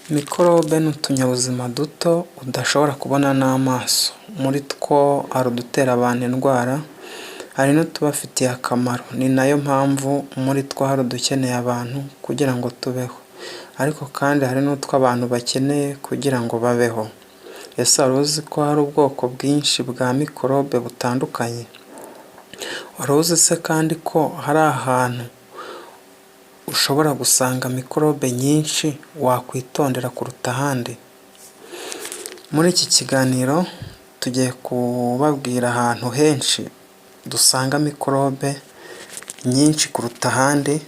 Mikorobe ni utunyabuzima duto udashobora kubona n'amaso, muri two hari udutera abantu indwara, hari n'utubafitiye akamaro, ni nayo mpamvu muri two hari udukeneye abantu kugira ngo tubeho, ariko kandi hari n'utwo abantu bakeneye kugira ngo babeho. Ese wari uzi ko hari ubwoko bwinshi bwa mikorobe butandukanye? Wari uzi se kandi ko hari ahantu ushobora gusanga mikorobe nyinshi wakwitondera kuruta ahandi? Muri iki kiganiro tugiye kubabwira ahantu henshi dusanga mikorobe nyinshi kuruta ahandi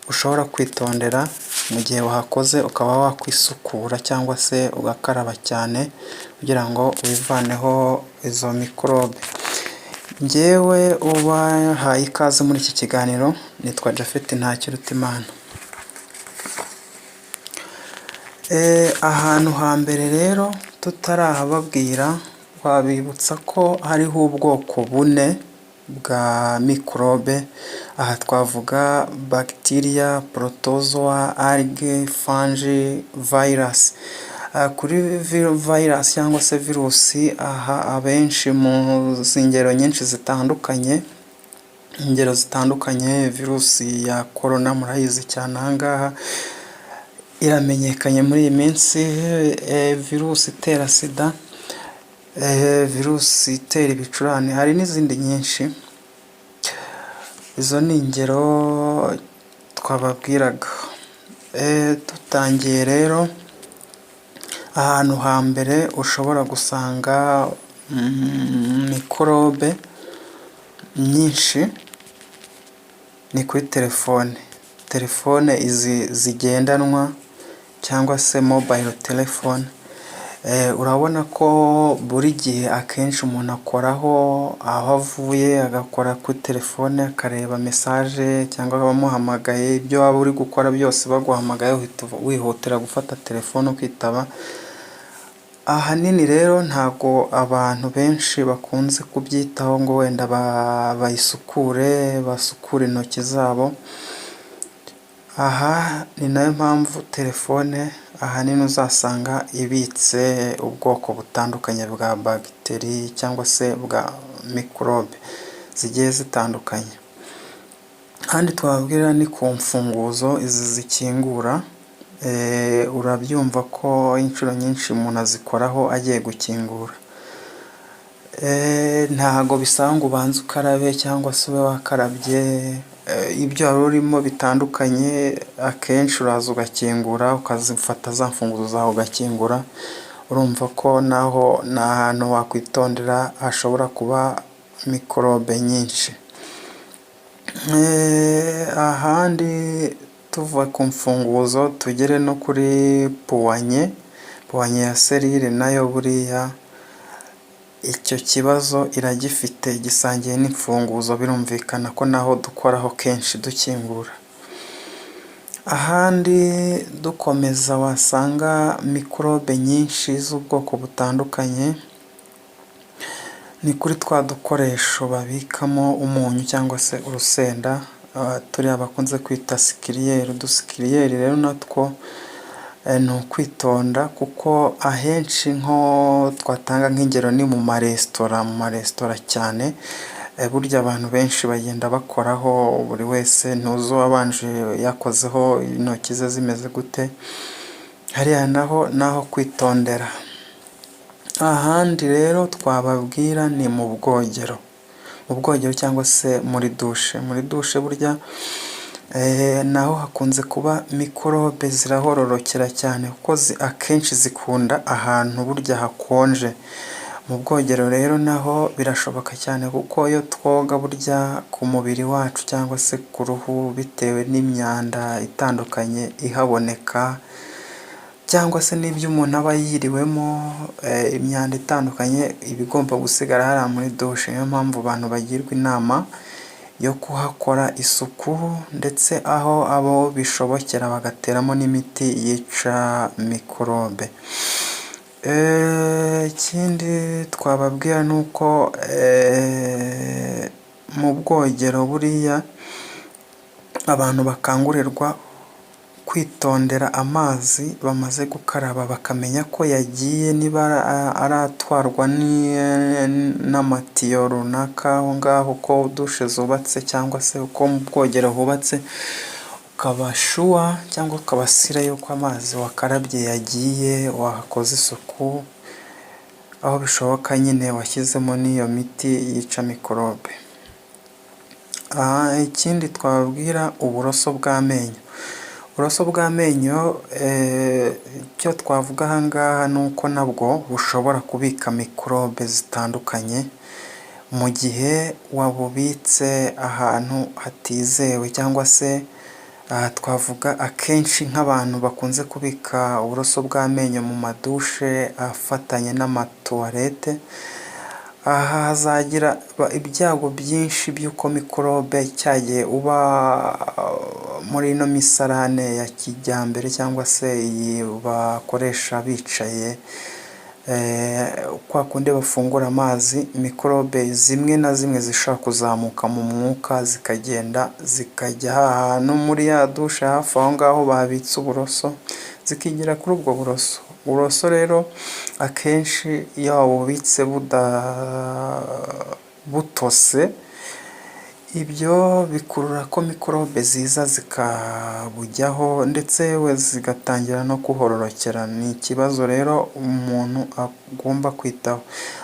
ushobora kwitondera mu gihe wahakoze, ukaba wakwisukura cyangwa se ugakaraba cyane kugira ngo wivaneho izo mikorobe. Njyewe ubahaye ikaze muri iki kiganiro nitwa Japhet Ntakirutimana. Ahantu hambere rero tutarahababwira, twabibutsa ko hariho ubwoko bune bwa mikorobe, aha twavuga bagitiriya, porotozowa, algae, fungi, virus. Kuri virus cyangwa se virusi, aha abenshi mu ngero nyinshi zitandukanye, ingero zitandukanye, virusi ya korona murayizi cyane, aha ngaha iramenyekanye muri iyi minsi, virusi itera sida, virusi itera ibicurane, hari n'izindi nyinshi. Izo ni ingero twababwiraga. Dutangiye rero, ahantu hambere ushobora gusanga mikorobe nyinshi ni kuri telefone. Telefone izi zigendanwa cyangwa se mobile telephone, urabona ko buri gihe akenshi umuntu akoraho aho avuye, agakora kuri telefone akareba message cyangwa abamuhamagaye, ibyo waba uri gukora byose baguhamagaye uhita wihutira gufata telefone ukitaba. Ahanini rero ntabwo abantu benshi bakunze kubyitaho ngo wenda bayisukure, basukure intoki zabo. Aha ni nayo mpamvu telefone ahanini uzasanga ibitse ubwoko butandukanye bwa bagiteri cyangwa se bwa mikorobe zigiye zitandukanye. Ahandi twababwira ni ku mfunguzo izi zikingura, urabyumva ko inshuro nyinshi umuntu azikoraho agiye gukingura. Ntago bisaba ngo ubanze ukarabe cyangwa se ube wakarabye, ibyo wari urimo bitandukanye, akenshi uraza ugakingura, ukazifata za mfunguzo zawe ugakingura, urumva ko naho ni ahantu wakwitondera hashobora kuba mikorobe nyinshi. Ahandi tuva ku mfunguzo tugere no kuri poignée, poignée ya serrure nayo buriya icyo kibazo iragifite, gisangiye n'imfunguzo, birumvikana ko naho dukoraho kenshi dukingura. Ahandi dukomeza wasanga mikorobe nyinshi z'ubwoko butandukanye, ni kuri twa dukoresho babikamo umunyu cyangwa se urusenda, turiya bakunze kwita sucrière. Udusucrière rero natwo ni ukwitonda kuko ahenshi nko twatanga nk'ingero ni mu maresitora, mu maresitora cyane, burya abantu benshi bagenda bakoraho, buri wese ntuzi uwabanje yakozeho intoki ze zimeze gute, hariya naho ni aho kwitondera. Ahandi rero twababwira ni mu bwogero, mu bwogero cyangwa se muri douche. Muri douche burya naho hakunze kuba mikorobe, zirahororokera cyane kuko akenshi zikunda ahantu burya hakonje. Mu bwogero rero naho birashoboka cyane kuko iyo twoga burya ku mubiri wacu cyangwa se ku ruhu, bitewe n'imyanda itandukanye ihaboneka cyangwa se n'ibyo umuntu aba yiriwemo, imyanda itandukanye iba igomba gusigara hariya muri douche. Niyo mpamvu abantu bagirwa inama yo kuhakora isuku ndetse aho abo bishobokera bagateramo n'imiti yica mikorobe. Ikindi twababwira ni uko mu bwogero buriya abantu bakangurirwa kwirinda Kwitondera amazi bamaze gukaraba, bakamenya ko yagiye, niba aratwarwa n'amatiyo runaka aho ngaho uko dushe zubatse cyangwa se uko mu bwogero hubatse, ukaba sure cyangwa ukaba sûr yuko amazi wakarabye yagiye, wakoze isuku, aho bishoboka nyine washyizemo n'iyo miti yica mikorobe. Ikindi twababwira, uburoso bw'amenyo. Uburoso bw'amenyo, icyo twavuga aha ngaha ni uko nabwo bushobora kubika mikorobe zitandukanye mu gihe wabubitse ahantu hatizewe, cyangwa se aha twavuga akenshi nk'abantu bakunze kubika uburoso bw'amenyo mu madushe afatanye n'amatuwarete. Aha hazagira ibyago byinshi by'uko mikorobe cyagihe uba muri ino misarane ya kijyambere cyangwa se iyi bakoresha bicaye, kwa kundi bafungura amazi, mikorobe zimwe na zimwe zishobora kuzamuka mu mwuka, zikagenda zikajya ahantu muri ya dushe hafi aho ngaho babitse uburoso, zikigira kuri ubwo buroso. Uburoso rero akenshi iyo wabubitse butose, ibyo bikurura ko mikorobe ziza zikabujyaho, ndetse yewe zigatangira no kuhororokera. Ni ikibazo rero umuntu agomba kwitaho.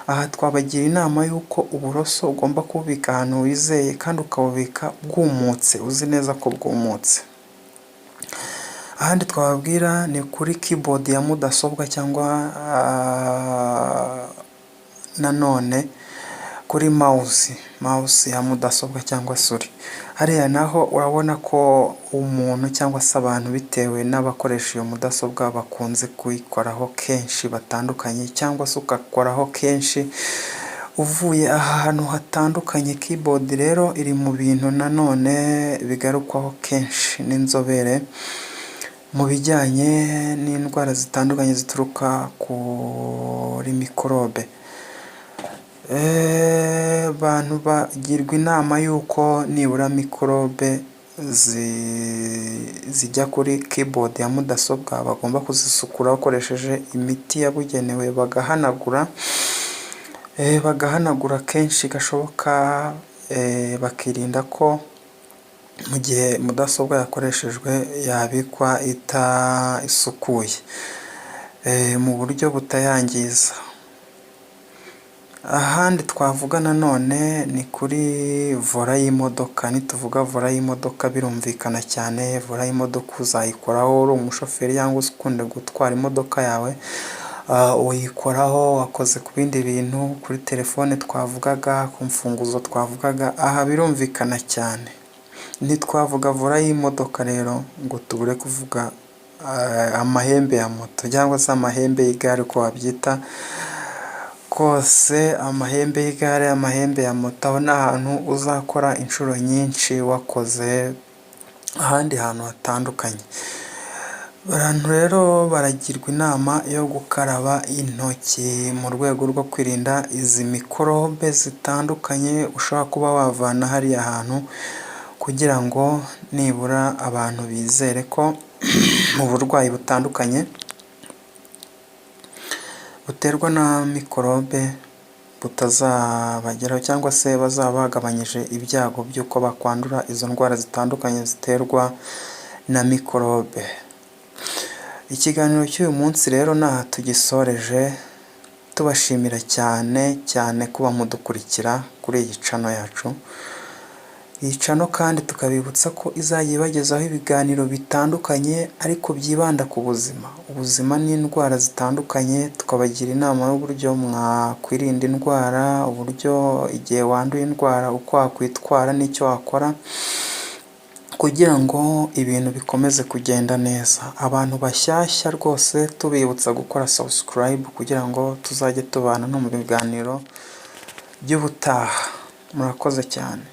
Aha twabagira inama y'uko uburoso ugomba kububika ahantu wizeye kandi ukabubika bwumutse, uzi neza ko bwumutse. Ahandi twababwira ni kuri keyboard ya mudasobwa cyangwa nanone kuri mouse ya mudasobwa cyangwa souris. Hariya naho urabona ko umuntu cyangwa se abantu, bitewe n'abakoresha iyo mudasobwa, bakunze kuyikoraho kenshi batandukanye, cyangwa se ugakoraho kenshi uvuye ahantu hatandukanye. Keyboard rero iri mu bintu nanone bigarukwaho kenshi n'inzobere mu bijyanye n'indwara zitandukanye zituruka kuri mikorobe. Abantu bagirwa inama y'uko nibura mikorobe zijya kuri keyboard ya mudasobwa bagomba kuzisukura bakoresheje imiti yabugenewe, bagahanagura kenshi gashoboka, bakirinda ko mu gihe mudasobwa yakoreshejwe yabikwa isukuye mu buryo butayangiza. Ahandi twavuga nanone ni kuri volant y'imodoka. Nituvuga volant y'imodoka birumvikana cyane. Volant y'imodoka uzayikoraho uri umushoferi cyangwa se ukunda gutwara imodoka yawe, uyikoraho wakoze ku bindi bintu, kuri telefone twavugaga, ku mfunguzo twavugaga, aha birumvikana cyane. Ntitwavuga volant y'imodoka rero ngo tubure kuvuga amahembe ya moto cyangwa se amahembe y'igare, uko wabyita kose, amahembe y'igare, amahembe ya moto, aho ni ahantu uzakora inshuro nyinshi wakoze ahandi hantu hatandukanye. Abantu rero baragirwa inama yo gukaraba intoki mu rwego rwo kwirinda izi mikorobe zitandukanye ushobora kuba wavana hariya hantu, kugira ngo nibura abantu bizere ko mu burwayi butandukanye buterwa na mikorobe butazabageraho, cyangwa se bazaba bagabanyije ibyago by'uko bakwandura izo ndwara zitandukanye ziterwa na mikorobe. Ikiganiro cy'uyu munsi rero ni aha tugisoreje, tubashimira cyane cyane kuba mudukurikira kuri iyi channel yacu. Iyi channel kandi tukabibutsa ko izajya ibagezaho ibiganiro bitandukanye ariko byibanda ku buzima, ubuzima n'indwara zitandukanye, tukabagira inama y'uburyo mwakwirinda indwara, uburyo igihe wanduye indwara uko wakwitwara n'icyo wakora kugira ngo ibintu bikomeze kugenda neza. Abantu bashyashya rwose tubibutsa gukora subscribe kugira ngo tuzajye tubana no mu biganiro by'ubutaha. Murakoze cyane.